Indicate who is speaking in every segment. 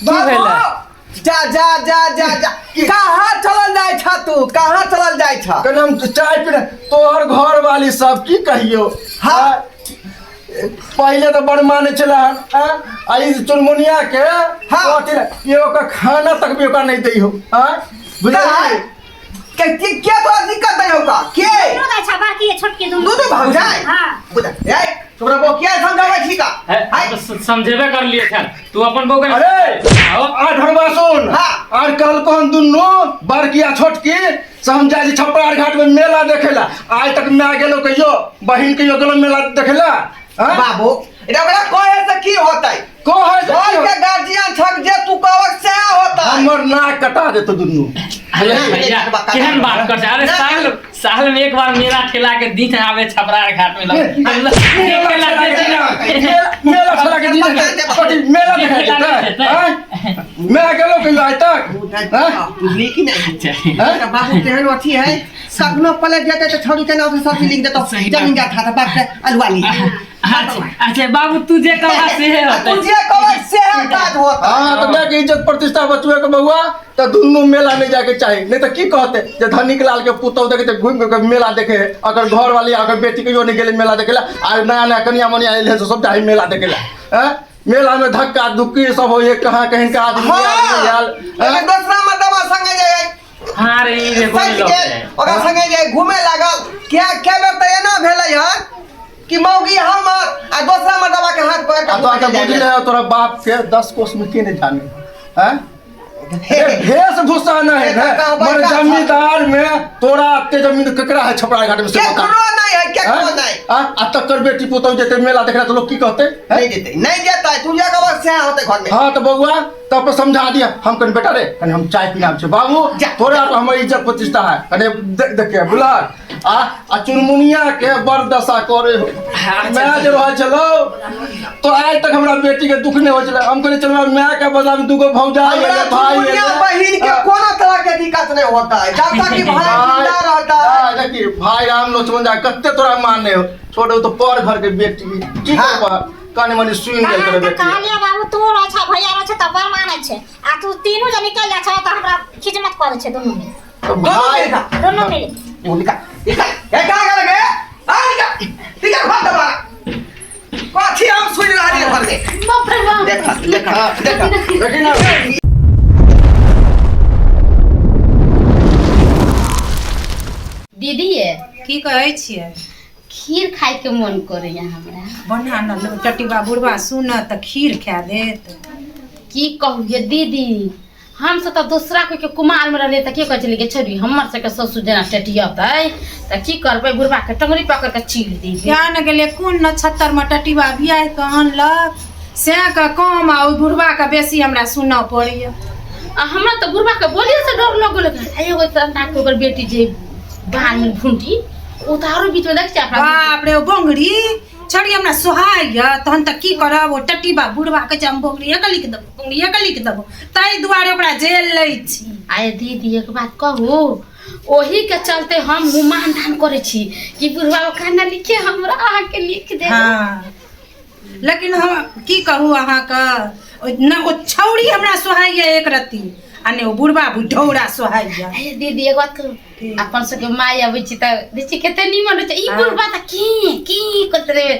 Speaker 1: की भेलै?
Speaker 2: जा जा जा जा जा कहाँ चलल जाइ छ तू कहाँ चलल जाइ छ
Speaker 3: कने हम चाय पीने तोहर घर वाली सब की कहियो
Speaker 2: हाँ।
Speaker 3: पहिले तऽ बड़ मानै छलै हन आँय? आ ई चुनमुनिया के
Speaker 2: हाँ।
Speaker 3: अथी ले, एगो के खाना तक भी ओकरा नहीं दै हो आँय? बुझलियै
Speaker 2: के के के तोरा दिक्कत दै होगा के
Speaker 4: दुनू दै छै बड़की आ छोटकी दुनू
Speaker 2: दुनू भौजाई
Speaker 4: हाँ
Speaker 2: बुझ ए तोरा बो किया समझाबै छी का
Speaker 1: है,
Speaker 2: हाय
Speaker 1: तो समझेबे कर लिए छल तू अपन बहू के
Speaker 3: अरे
Speaker 1: आओ।
Speaker 3: आ ढोरबा सुन
Speaker 2: हाँ।
Speaker 3: आर कहलको हन दुनू बड़की आ छोटकी से हम जाइ छी छपरार घाट में मेला देखे ला आइ तक माय गेलो कहियो बहिन कहियो गेलो मेला देखे ला आँय?
Speaker 2: बाबू एकरा ओकरा कहे से की होतै
Speaker 3: कहै से
Speaker 2: घर
Speaker 3: की
Speaker 2: के
Speaker 3: होतै?
Speaker 2: गार्जियन छक जे तू कहबक सएह होतै
Speaker 3: हमर नाक कटा देतो दुनू
Speaker 1: अरे
Speaker 2: नहीं,
Speaker 1: भैया
Speaker 2: नहीं, बात-
Speaker 1: केहन बात कर अरे
Speaker 2: नहीं,
Speaker 1: साल साल में एक बार मेला ठेला के दिन आवे छपरा घाट में लग
Speaker 3: मेला
Speaker 1: देखे ला
Speaker 3: ठेला के
Speaker 1: जे
Speaker 3: दिन मेला ठेला के दिन कथी मेला देखे जेतै आँय? मैं गेलो कहियो आइ तक आँय?
Speaker 2: बुझली कि नहीं
Speaker 3: आँय?
Speaker 2: एकरा बाबू तेहन अथी है कखनो पलट जेतै तऽ छौड़ी के नाम से सब्जी लिख देतौ
Speaker 1: सही बात।
Speaker 2: जमीन जाथा तऽ बाप के अलुआ ली
Speaker 1: अच्छा अच्छा बाबू तू जे कहबा से
Speaker 2: आ
Speaker 1: होतै
Speaker 2: तू जे कहबै सेह काज होतै
Speaker 3: हाँ तो देख इज्जत प्रतिष्ठा बचबे के बउआ तो दुनू मेला नहीं जाके चाही नहीं तो की कहते जे धनिक लाल के पुतहु देखे ते घूम के मेला देखे है अगर घर वाली अगर बेटी कहियो नहीं गेले मेला देखे ला आ नया नया कनिया मनिया आयल है से सब जाही मेला देखे ला हैं? मेला में धक्का धुक्की सब होइए कहाँ कहीं का आदमी
Speaker 2: हाँ
Speaker 3: आयल नहीं आयल
Speaker 2: एकर
Speaker 3: हैं?
Speaker 2: दोसरा मर्दबा संगे जाइ
Speaker 1: हाँ रे ई रे बोल
Speaker 2: सच गेल ओकरा संगे जे घूमे लागल क्या क्या बेर तऽ एना भेलै हन कि मौगी हमर आ दोसरा मर्दबा के हाथ पकड़
Speaker 3: आ
Speaker 2: के
Speaker 3: तो आके
Speaker 2: घूमे
Speaker 3: बुझले
Speaker 2: जाइ
Speaker 3: है तोरा बाप के 10 कोस में के नहीं जाने हैं वेशभूषा नहीं
Speaker 2: एकर
Speaker 3: है
Speaker 2: कहबै
Speaker 3: मगर
Speaker 2: का
Speaker 3: जमींदार में तोरा अते जमीन केकरा है छपरा घाट में से बता
Speaker 2: केकरो नहीं है केकरो
Speaker 3: हैं?
Speaker 2: नहीं
Speaker 3: आ तकर बेटी पुतहु जेते मेला देखला तो लोग की कहते हैं?
Speaker 2: नहीं जेतै नहीं जेतै तू जे कहबै सएह होतै घर में
Speaker 3: हाँ तो बउआ तब पर समझा दिया हम कनि बेटा रे कनि हम चाय पीना छै बाबू
Speaker 2: जा।
Speaker 3: तोरा तो हमर इज्जत प्रतिष्ठा है कनि देखिए बुझल आ आ चुनमुनिया के बड़ दशा करे हो मैं जे रहल छलो तो आज तक हमरा बेटी के दुख नहीं होइ छलै हम कहलियै चल हमरा माय के बदला में दूगो भौजाई
Speaker 2: हमरा
Speaker 3: एलै, भाई
Speaker 2: चुनमुनिया
Speaker 3: एलै।
Speaker 2: बहिन के
Speaker 3: हाँ।
Speaker 2: कोनो तरह के दिक्कत नहीं होता है जब तक कि भाई जिंदा रहता है
Speaker 3: हाँ, देखी भाई राम लक्ष्मण जा कते तोरा माने हो छोड़ तो पर घर के बेटी की
Speaker 2: हाँ।
Speaker 3: करबह कनि मनि सुनि गेल
Speaker 4: तहन
Speaker 3: तोरे
Speaker 4: तऽ
Speaker 3: बेटी
Speaker 4: कहलियै बाबू तू रहै छ भैया रहै छ तऽ बड़ मानै छै आ तू तीनू जे निकलि जाइ छ तऽ हमरा खिजमत करै छै दुनू मिल
Speaker 3: तो
Speaker 2: दोनों
Speaker 3: भाई
Speaker 2: मिल खा
Speaker 4: दुनू मिल
Speaker 2: वो निकाल निकाल ए कहाँ गेल गे आ निकाल निकाल घर दबारा कथी हम सुनि रहलियै घर में
Speaker 4: बाप रे बाप
Speaker 2: देखा देखा देखा
Speaker 3: देखी ना
Speaker 5: दीदी ये
Speaker 6: की कहै छियै
Speaker 5: खीर खाय के मन करैया हमरा
Speaker 6: बना न टटिबा बुढ़बा सुनत तऽ खीर खा देत
Speaker 5: की कहू ये दीदी हम सब तऽ दोसरा कोई के कुमार में रहलियै तऽ की कहै छलियै छौड़ी हमर सबके ससुर जेना टेटियतै तऽ की करबै बुढ़बा के टंगरी पकड़ के चीर देबै
Speaker 6: क्या न गेलै कोन नक्षत्र में टटिबा बियाह कऽ अनलक सएह के कम आ ओहि बुढ़बा के बेसी हमरा सुनऽ पड़ैया
Speaker 5: आ हमरा तऽ बुढ़बा के बोलिए से डर लगल आ एगो संता के ओकर बेटी जे बाहर में भुंटी ओ तऽ आरो बीच में देख छै अपना
Speaker 6: बाप रे ओ बोंगरी छड़ी हमरा सोहाइया तहन तऽ की करब ओ टटिबा बुढ़बा कहै छै हम बोंगरिये के लिख देबो बोंगरिये के लिख देबो ताहि दुआरे ओकरा जेल लै छी
Speaker 5: आये दीदी एक बात कहू ओही के चलते हम मान दान करै छी कि बुढ़वा ओकरा ना लिखे हमरा अहाँके लिख दे
Speaker 6: हँ लेकिन हम की कहू अहाँके न ओ छौड़ी हमरा सोहाइया एक रत्ती आ ने ओ बुढ़बा बुढ़ौरा सोहाइया
Speaker 5: अरे दीदी एक बात कहू अपन सबके माय अबै छी तऽ दै छी कते नीमन रहै छै ई
Speaker 6: हाँ।
Speaker 5: बुढ़बा तऽ की की करते रहे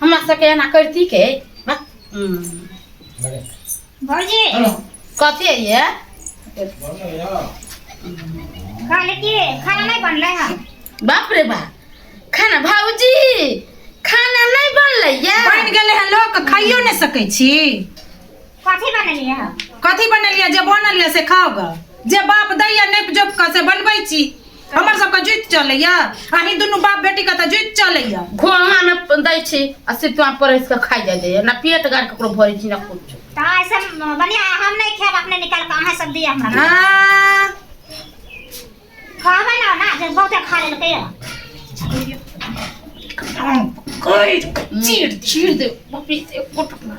Speaker 5: हमरा सबके एना करती के बा- हम्म।
Speaker 4: भौजी
Speaker 5: कथी है ये
Speaker 4: कहले कि खाना नहीं बनलै हन
Speaker 5: बाप रे बाप खाना भाऊजी खाना नहीं बनलै ये
Speaker 6: बनि गेलै हन लोक खाइयो नहि सकै छी
Speaker 4: कथी बनेलियै हन
Speaker 6: कथी बनेलियै जे बनल यऽ से खाओ ग जे बाप दैया नापि जोपि कऽ से बनबै छी हमर सबके जुति चलैया अहीं दुनू बाप बेटी के तऽ जुति चलैया
Speaker 5: घोड़ा में दै छी आ सितुआ परसि कऽ खाइ जाइ जाइए ना पेट गाड़ ककरो भरै छी ना कुछ
Speaker 4: तऽ ऐसे बढ़िया हम नहीं खायब अपने निकाल के अहाँ सब दिअ हमरा
Speaker 6: हाँ
Speaker 4: कहबै ना ना जे बहुते खा लेलकै यऽ
Speaker 5: चीर चीर दे बाप रे एको टुकड़ा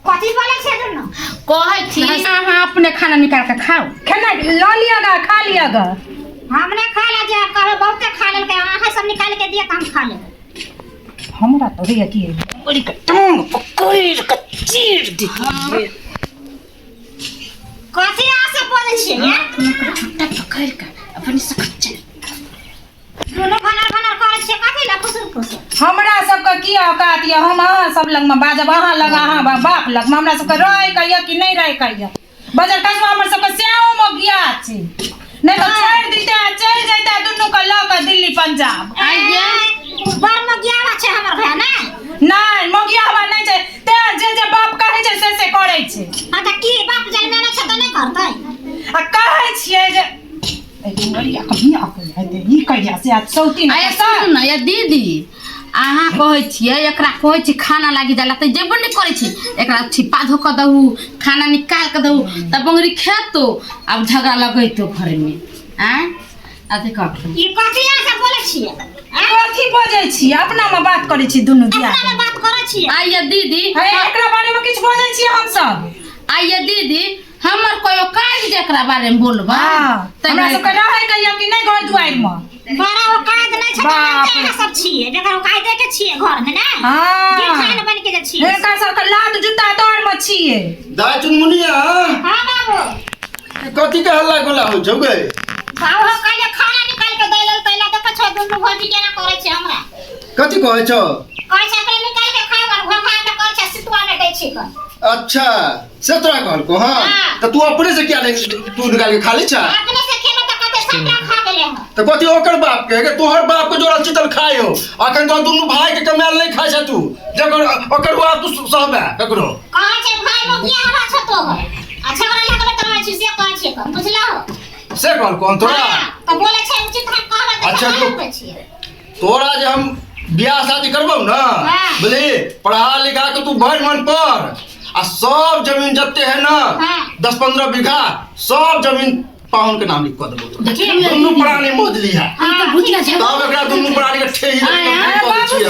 Speaker 4: कथी बोलै छै दुनू
Speaker 5: कहै छी अहाँ अपने खाना निकाल के खाउ
Speaker 6: खेनाइ लऽ लिअ ग खा लिअ ग
Speaker 4: हम नहि खा ले जे कहबै बहुते खा लेलकै अहाँ सब निकाल के दिअ तऽ हम खा लेबै
Speaker 6: हमरा तऽ होइए कि बड़ी के टांग पकड़ि कऽ चीर दितियै।
Speaker 4: छियै ये
Speaker 5: छोटा पकड़ के अपने से खच्चर
Speaker 4: दुनू भनर भनर करै छियै कथी लए फुसुर फुसुर
Speaker 6: हमरा सबके की औकात यऽ हम अहाँ सब लगमे बाजब अहाँ लग अहाँ बाप लगमे हमरा सबके रहै के यऽ कि नहि रहै के यऽ बजर कसबा हमर सबके स्याओ मगिया छै नहि तऽ छोड़ि दिते आ चलि जैते दुनू के लऽ कऽ दिल्ली पंजाब
Speaker 5: आइये
Speaker 4: बड़ मगियावा छै हमर भाय ने
Speaker 6: नहि मगिया नहि छै तें जे जे बाप कहै छै से से करै छै
Speaker 4: हाँ तऽ की बाप जन्मेने छै तऽ नहि करतै
Speaker 6: आ कहै छियै जे ई कहिया से आज सौती
Speaker 5: आया सुनू ने या दीदी अहाँ कहै छियै एकरा कहै छी खाना लागि जाला तऽ जेबो नहि करै छी एकरा छिप्पा धो कऽ दहू खाना निकाल कऽ दहू तऽ बंगरी खेतो आब झगड़ा लगैतो घरमे आँय अथी कऽ
Speaker 4: ई कथी अहाँ सब बोलै छियै आँय?
Speaker 6: कथी बजै छी अपना मे बात करै छी दुनू दिया
Speaker 4: अपना मे बात करै छियै
Speaker 5: आइए दीदी
Speaker 6: हे एकरा बारे मे किछु बजै छियै हमसब
Speaker 5: आइए दीदी हमर कोई औकात जे एकरा बारे में बोलबा
Speaker 6: हाँ,
Speaker 5: तऽ
Speaker 6: हमरा
Speaker 5: नहि
Speaker 6: सबके रहै के यऽ कि नहि घर दुआरि मे
Speaker 4: बड़ा औकात नहि छै
Speaker 6: बाप
Speaker 4: तऽ अहाँ सब छियै जकर औकात के छियै घर मे ने
Speaker 6: हाँ।
Speaker 4: खान बन के जे छियै
Speaker 6: हिनका सबके लात जूता तर मे छियै
Speaker 3: दाय चुनमुनिया
Speaker 4: हाँ बाबू
Speaker 3: कथी के हल्ला गुल्ला होइ छौ गे
Speaker 4: बाबू हम कहलियै खाना निकाल के दै लेल तैला देखै छौ दुनू भौजी केना करै छै हमरा
Speaker 3: कथी कहै छौ
Speaker 4: कहै छै अपने निकाल के खाओ और घोघा में करै छै सितुआ में दै छै कऽ
Speaker 3: अच्छा से तोरा कहलको हाँ
Speaker 4: हाँ।
Speaker 3: तऽ तू अपने से किया नहीं तू निकाल के खा लै छा
Speaker 4: अपने से खेलो तऽ कहते सबटा खा गेलै हँ
Speaker 3: तऽ कथी ओकर बाप के गे तोहर बाप के जोड़ल चितल खाय हो अखन तो दुनू भाई के कमायल नहीं खाय छा तू जकर ओकर बाप तू सहबे ककरो
Speaker 4: कहै छै भाई लोग किया हमरा छो तोहर अच्छा ओकरा लगबे तऽ रहै छी से कहै छियै कऽ बुझलहो
Speaker 3: से कहलको हन तोरा
Speaker 4: हाँ, तऽ बोलै छै उचित हम कहबै तऽ
Speaker 3: अच्छा,
Speaker 4: अच्छा
Speaker 3: तो-
Speaker 4: लगबै छियै
Speaker 3: तोरा जे हम बियाह शादी करबौ ना
Speaker 4: हाँ।
Speaker 3: बुझली पढ़ा लिखा के तू भर मन पर आ सब जमीन जते है ना
Speaker 4: हाँ।
Speaker 3: 10-15 बीघा सब जमीन पाहुन के नाम लिख कऽ देबो तोरा।
Speaker 5: देखियौ
Speaker 3: दुनू प्राणी मोज लिहा
Speaker 5: हम तऽ भुतिया झगड़ा
Speaker 3: तब एकरा दुनू प्राणी के ठेही
Speaker 5: आय,
Speaker 6: बाबूजी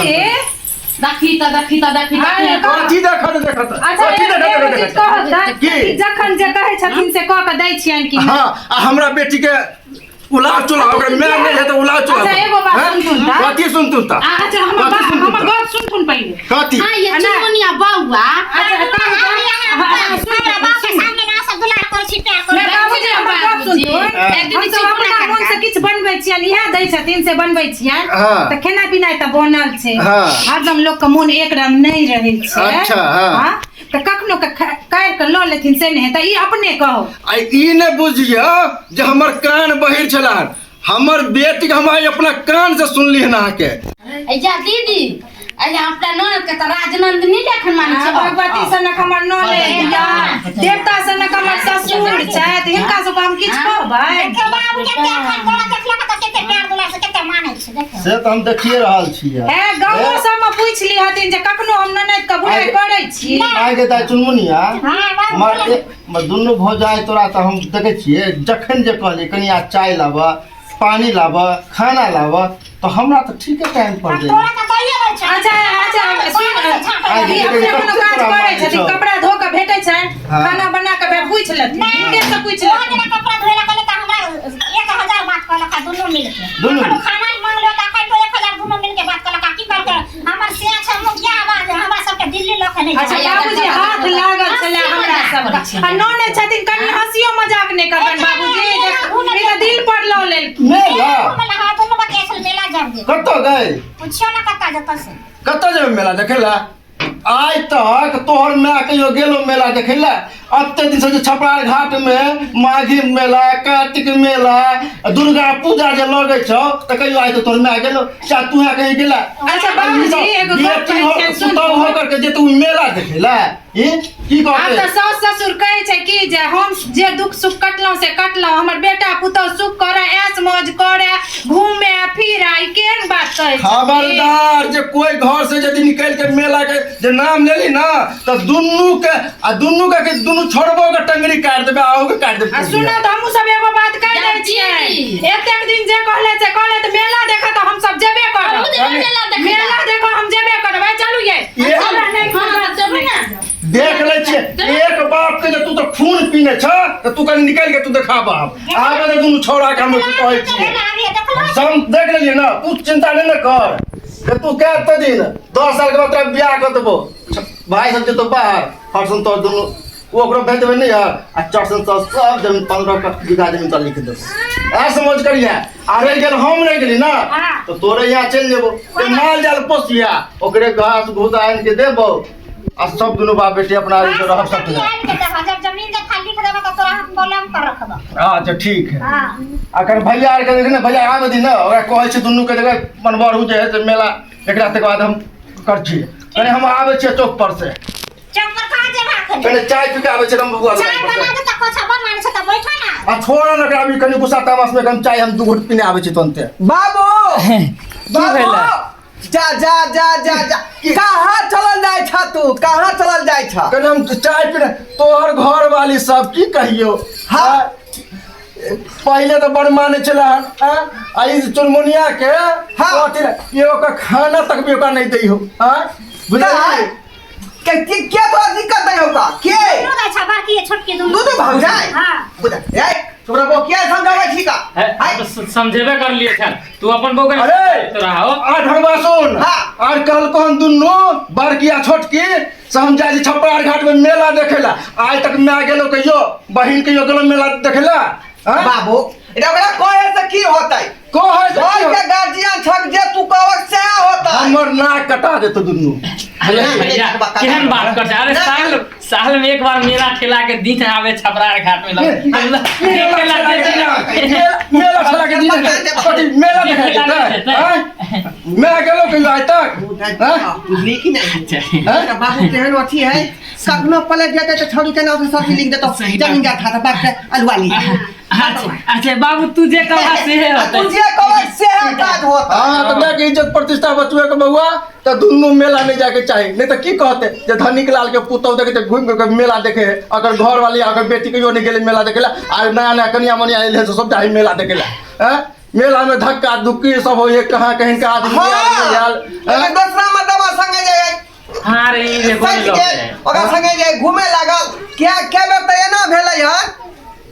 Speaker 5: देखी तऽ देखी तऽ देखी
Speaker 6: आय,
Speaker 5: तऽ
Speaker 3: कथी देखत देखत
Speaker 6: अच्छा
Speaker 3: कथी
Speaker 6: एगो
Speaker 3: देखत
Speaker 6: एगो चीज
Speaker 3: देखत
Speaker 6: कहत तऽ
Speaker 3: की?
Speaker 6: कि जखन जे कहै छथिन से कऽ के दै छियनि कि नहि?
Speaker 3: हाँ आ हमरा बेटी के उलार चुला ओकरा माय नहीं है तो उलार चुला
Speaker 6: अच्छा, एगो बात सुनथुन तऽ।
Speaker 3: कथी सुनथुन तऽ
Speaker 6: अच्छा हमर
Speaker 3: कथी
Speaker 6: बात
Speaker 3: सुनथुन
Speaker 6: हमर
Speaker 3: तऽ?
Speaker 6: गप सुनथुन पहिले
Speaker 3: कथी
Speaker 5: हाँ ये चुनमुनिया बौआ
Speaker 6: अच्छा
Speaker 4: हमरा
Speaker 6: सुन
Speaker 4: बाप के सामने ना सब दुलार करै छी प्यार करै
Speaker 6: नहि बाबूजी हमर गप सुनथुन
Speaker 5: एक दिन
Speaker 6: हमसब अपना मोन से किछु बनबै छियनि इएह दै छथिन से बनबै छियनि
Speaker 3: हाँ।
Speaker 6: तऽ खेनाइ पिनाइ तऽ बनल छै
Speaker 3: हाँ।
Speaker 6: हरदम लोकके मोन एक रंग नहि रहै छै
Speaker 3: अच्छा, हाँ।
Speaker 6: हाँ, तऽ कखनो के काटि कऽ लऽ लेथिन से नहि हेतै ई अपने कहू
Speaker 3: आ ई नहि बुझियौ जे हमर कान बहिर छलन हमर बेटी के हम आइ अपना कान से सुनली हन अहाँके
Speaker 5: अइया दीदी अइया अपना ननद के तऽ राजनंदिनी लेखन मानै
Speaker 6: आ,
Speaker 5: छै
Speaker 6: भगवती सनक हमर ननद या देवता सनक हमर ससुर छथि हिनका सबके हम किछु कहबै
Speaker 4: देखियौ बाबू के अखन गोरा देखलक तऽ कते प्यार दुलार से कते मानै छै देखियौ
Speaker 3: से तऽ हम देखिए रहल छियै
Speaker 6: हे गाँवो सबमे पूछि ली हथिन जे कखनो हम ननद के बुराइ करै छी
Speaker 3: आइ के दाइ चुनमुनिया
Speaker 4: हाँ बाबू
Speaker 3: मर
Speaker 4: बोले।
Speaker 3: मर दुनू भौजाइ तोरा तऽ हम देखै छियै जखन जे कहलियै कनि आ चाय लाबऽ पानी लाबऽ खाना लाबऽ तऽ हमरा तऽ ठीके टाइम पर दै
Speaker 4: तोरा तऽ दैये दै छै
Speaker 6: अच्छा अच्छा सुन
Speaker 3: आइ
Speaker 6: ई अपने कोनो काज करै छथिन कपड़ा धो के भेटै छनि
Speaker 3: हाँ।
Speaker 6: खाना बना के पूछि लेथिन हिनके से पूछि
Speaker 4: ओ
Speaker 6: लेथिन
Speaker 4: दिना कपड़ा धोए ला कहले तऽ हमरा 1000 बात कहलक दुनू मिलके
Speaker 3: दुनू
Speaker 4: कखनो खाना मांगलो तऽ अखन तो 1000 दुनू मिलके बात कहलक की करके हमर से छै मुखिया आवाज हमरा सबके दिल्ली लऽ के नहि
Speaker 6: अच्छा
Speaker 4: जाय।
Speaker 6: बाबूजी हाथ लागल छलै हमरा सबके आ नने छथिन कनि हँसियो मजाक नहि करबनि बाबूजी ई तऽ दिल पर लऽ लेलखिन
Speaker 3: मेला
Speaker 4: मेला हाँ दुनू बतिया छल मेला जाब दे
Speaker 3: कतऽ गए
Speaker 4: पुछियो ना कतऽ जतऽ से
Speaker 3: कतऽ जेबै मेला देखै लए आइ तक तोहर माय कहियो गेलो मेला देखै लए एते दिन से जे छपरार घाट में माघी मेला कार्तिक मेला दुर्गा पूजा जे लगै छौ तऽ कहियो आइ तक तोहर माय गेलो चाहे तू कहीं गेला
Speaker 6: अच्छा बाबूजी एगो गप
Speaker 3: बेटी
Speaker 6: कहै
Speaker 3: हो
Speaker 6: छियनि सुनू
Speaker 3: पुतहु हो करके जे तू मेला देखै लए ई की
Speaker 6: आब
Speaker 3: कहते
Speaker 6: तऽ साउस ससुर कहै छै कि जे हम जे दुख सुख कटलहुँ से कटलहुँ हमर बेटा पुतहु सुख करे ऐश मौज करे घूमे फिरे ई केहन बात कहै छथिन?
Speaker 3: खबरदार जे कोई घर से यदि निकल के मेला के जे नाम लेली ना तो दुनू के आ दुनू के के दुनू छोड़बो के टंगरी काट देबे आहू के काट देबे
Speaker 6: आ सुनऽ तऽ हमहूँ सब एगो बात कहि दै छियै एतेक दिन जे कहले से कहले तऽ मेला देखऽ तऽ हमसब जेबे करब
Speaker 5: हमहूँ जेबै मेला देखै लए।
Speaker 6: मेला देखऽ हम जेबे करब आइ चलू ये
Speaker 3: ये-
Speaker 6: हमरा नहि
Speaker 5: हाँ, जेबै ने
Speaker 3: देख ले छियै एक बाप के जे तू तऽ खून पीने छ तऽ तू कनि निकल के तू देखा बाप आबे दे दुनू छौड़ा के हम कहै छियै हम देख लेलियै ना तू चिंता नहीं ना कर जे तू कए तऽ दिन 10 साल के बाद तोरा बियाह कर देबो भाई सब जेतो बाहर हरसन तोर दुनू ओकरो भेज देबै नहीं यार आ चर्सन सब सब जमीन 15 बीघा जमीन तोरा लिख देबो ऐ समझ करिए आ रहि गेल हम रहि गेली ना
Speaker 4: हाँ।
Speaker 3: तो तोरे यहाँ चलि जेबो ते माल जाल पोसिया ओकरे घास भूसा आनि के देबो आ सब दुनू बाप बेटी अपना रहब सब
Speaker 4: आनि के देबो जब जमीन जथा लिख देबो त तोरा हम कलम पर रखबो।
Speaker 3: अच्छा ठीक है।
Speaker 4: हां
Speaker 3: अखन भैया आर के देख ने भैया आबे दी ना ओकरा कहै छै दुनू के देखे मनबढ़ू जे है से मेला एकरा तकर बाद हम कर छियै कने हम आबै छियै चौक पर से।
Speaker 4: चौक पर कहाँ जेबा अखन?
Speaker 3: कने चाय पी के आबै छियै राम बबुआ
Speaker 4: चाय बना दे त कोछा बना छै त बैठो ना।
Speaker 3: आ छोड़ ना एकरा अभी कनी गुस्सा तामस में कनी चाय हम दू घोट पीने आबै छियै तुरंते।
Speaker 2: बाबू बाबू जा जा जा जा जा कहाँ चलल जाइ छ तू कहाँ चलल जाइ छ?
Speaker 3: कने हम चाय पीने तोहर घर वाली सब की कहियो।
Speaker 2: हाँ।
Speaker 3: पहले तो बड़ माने छला आ ई चुनमुनिया के
Speaker 2: हाँ।
Speaker 3: अथी ये ओकर खाना तक भी ओकरा नहीं दै हो। हां बुझलियै
Speaker 2: के के के तोरा दिक्कत दै होगा के
Speaker 4: दुनू दै छ बड़की छोटकी दुनू
Speaker 2: दुनू भौजाई
Speaker 4: हां
Speaker 2: बुझा ए तोरा बो किया समझाबै छी का
Speaker 1: है समझेबे कर लिए छल तू अपन बो के
Speaker 3: अरे
Speaker 1: तोरा हो
Speaker 3: आ ढंगवा सुन।
Speaker 2: हाँ।
Speaker 3: आर कल कोन दुनू बड़की आ छोटकी से हम जाइ छी छपरार घाट में मेला देखेला आइ तक मैं गेलो कहियो बहिन कहियो गेलो मेला देखेला। हाँ?
Speaker 2: बाबू एटा ओकरा कहे से की होतै?
Speaker 3: कहे से
Speaker 2: घर
Speaker 3: की
Speaker 2: के
Speaker 3: होतै?
Speaker 2: गार्जियन छक जे तू कहबक सएह होतै।
Speaker 3: हमर नाक कटा देतो दुनू।
Speaker 1: अरे भैया केहन बात कर अरे साल साल में एक बार मेला ठेला के दिन आवे छपरार घाट में
Speaker 3: मेला ठेला के दिन कथी मेला देखे जेतै? आँय? मैं गेलो कहियो आइ तक? आँय?
Speaker 2: बुझली कि नहीं?
Speaker 3: आँय?
Speaker 2: तोरा बाबू केहन अथी है कखनो पलट जेतै तऽ छौड़ी के नाम से सब चीज लिख देतौ जमीन जाथा तऽ बाप के अलुआ ली।
Speaker 1: अच्छा अच्छा बाबू तू जे कहबा सेहे
Speaker 2: आ
Speaker 1: होतै।
Speaker 2: तू जे कहबक सएह काज होतै।
Speaker 3: हाँ तो देख इज्जत प्रतिष्ठा बचबे के बउआ तो दुनू मेला नहीं जाके चाही नहीं तो की कहते जे धनिक लाल के पुतहु देखे घूम के मेला देखे है अगर घर वाली अगर बेटी कहियो नहीं गेले मेला देखेला आ नया नया कनिया मनिया आयल है सब जाही मेला देखेला। हैं? मेला में धक्का धुक्की सब होइए कहाँ कहीं का आदमी
Speaker 2: हाँ।
Speaker 3: आयल, आयल, हैं?
Speaker 2: एकर दोसरा मर्दबा संगे जाय
Speaker 1: हाँ रे ई रे बोल
Speaker 2: सच के ओकरा संगे जाय घूमे लागल क्या के बेर तऽ एना भेलै हन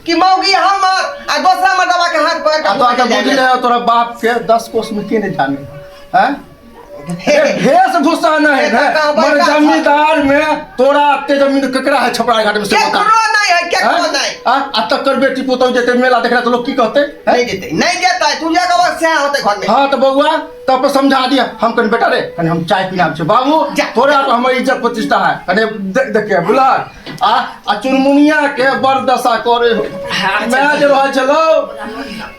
Speaker 2: कि मौगी हमर आ दोसरा मर्दबा के हाथ पकड़ के
Speaker 3: आ तो
Speaker 2: घूमे
Speaker 3: बुझ
Speaker 2: जाय।
Speaker 3: ले तोरा बाप के 10 कोस में के नहीं जाने हैं? वेशभूषा नहीं है मगर जमींदार में तोरा अते जमीन केकरा है छपरा घाट में से बता।
Speaker 2: केकरो नहीं है केकरो नहीं।
Speaker 3: आ तकर बेटी पुतहु जेते मेला देखला तो लोग की कहते?
Speaker 2: नहीं जेते नहीं जेते तू जे कहबक सएह होतै घर में।
Speaker 3: हाँ तो बउआ तब समझा दिया हम कनी बेटा रे कनी हम चाय पीना छे बाबू तोरा तो हमर इज्जत प्रतिष्ठा है कनी देख बुला आ आ चुनमुनिया के बड़ दशा करे हो। मैं जे रहल छलो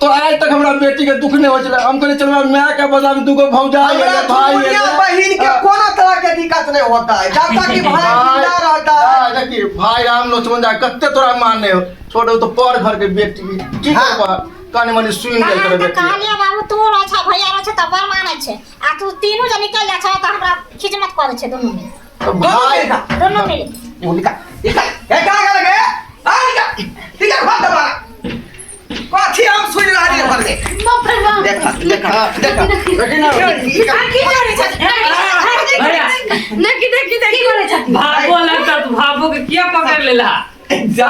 Speaker 3: तो आज तक हमरा बेटी के दुख नहीं होइ छलै। हम कहलियै चल my के बदला में दूगो भौजाई
Speaker 2: हमरा
Speaker 3: एलै, भाई
Speaker 2: चुनमुनिया
Speaker 3: एलै।
Speaker 2: बहिन के कोनो तरह के दिक्कत नहीं होता है जब तक कि भाई जिंदा रहता है।
Speaker 3: देखी भाई राम लक्ष्मण जा कते तोरा माने हो छोड़ो तो पर घर के बेटी की
Speaker 2: हाँ।
Speaker 3: करबा कनी मनी सुन गेल
Speaker 4: कहाँ
Speaker 3: करे
Speaker 4: तऽ
Speaker 3: बेटी।
Speaker 4: कहलियै बाबू तू रहै छ भैया रहै छ तऽ बड़ मानै छै आ तू तीनू जन निकलि जाइ छ तऽ हमरा खिजमत करै छै दुनू मिल
Speaker 3: तो भाई
Speaker 4: दुनू मिल
Speaker 2: एगो निकाल निकाल ए कहाँ गेल गे आ निकाल निकाल घर दबारा कथी हम सुनि रहलियै घर में।
Speaker 5: बाप रे बाप।
Speaker 2: देख देख देख
Speaker 3: देखी ना
Speaker 6: की करै छथि?
Speaker 1: भैया
Speaker 5: देखी देखी देखी
Speaker 6: की करै छथि?
Speaker 1: भागो लगता तू भागो के किया पकड़ लेला?
Speaker 2: जा।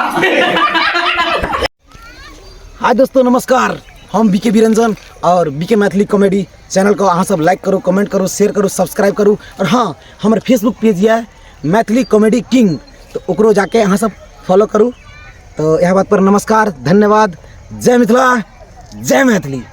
Speaker 7: हाय दोस्तों नमस्कार, हम बीके बिरंजन और बीके मैथिली कॉमेडी चैनल को अहाँ सब लाइक करू, कमेंट करू, शेयर करू, सब्सक्राइब करू और हाँ हमर फेसबुक पेज यऽ मैथिली कॉमेडी किंग तो ओकरो जाके अहाँ सब फॉलो करू। तो यह बात पर नमस्कार, धन्यवाद, जय मिथिला, जय मैथिली।